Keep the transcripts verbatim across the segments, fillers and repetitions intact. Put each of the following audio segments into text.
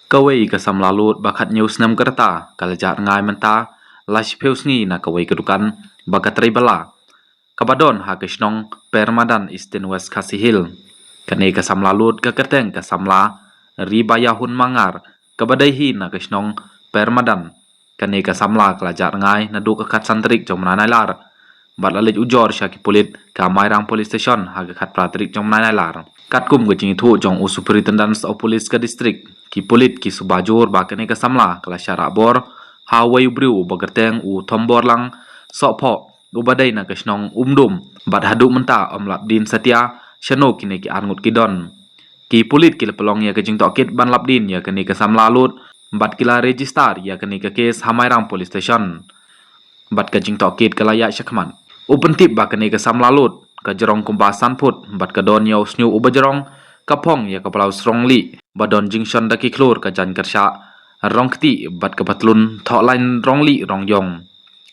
Kawei ka samla lut ba khathynñiew snem ka rta ka la jah rngai mynta la shiphew sngi na kawei ka dukan ba ka trei bala, kaba don ha ka shnong Permadan, Eastern West Khasi Hills. Kane ka samla lut ka kyrteng ka samla Ribayahun Mangar, kaba dei hi na ka shnong Permadan. Kane ka samla ka la jah rngai naduh ka khatsan tarik jong u bnai Nailar bad la leit ujor sha ki pulit ka Mairang Police Station ha ka khatphra tarik jong u bnai Nailar. Katkum ka jingithuh jong u Superintendent of Police ka district, ki pulit ki suba jur ba kane ka samla ka la shah rah bor ha uwei u briew uba kyrteng u Thomborlang Sohphoh, uba dei na ka shnong Umdum, bad haduh mynta ym lap dien satia shano kine ki arngut ki don. Ki pulit ki la pynlong ïa ka jingtohkit ban lap dien ïa kane ka samla lut bad ki la register ïa kane ka case ha Mairang Police Station, bad ka jingtohkit ka la ïaid shakhmat. U pyntip ba kane ka samla lut ka jrong kumba san phut bad ka don ïa u shñiuh uba jrong, ka phong ïa ka balaw srong lieh ba don jingshon da ki khlur ka jaiñ kyrshah rong ktieh bad ka patlun thoh lain rong lieh rong ïong.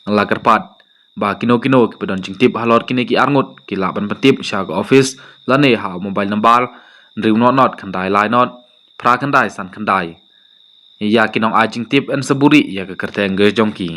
La kyrpad ba kino kino kiba don jingtip halor kine ki arngut ki lah ban pyntip sha ka office lane ha mobile number hynriew not not khyndai lai not phra khyndai san khyndai. Ïa ki nongai jingtip yn sa buhrieh ïa ka kyrteng jong ki.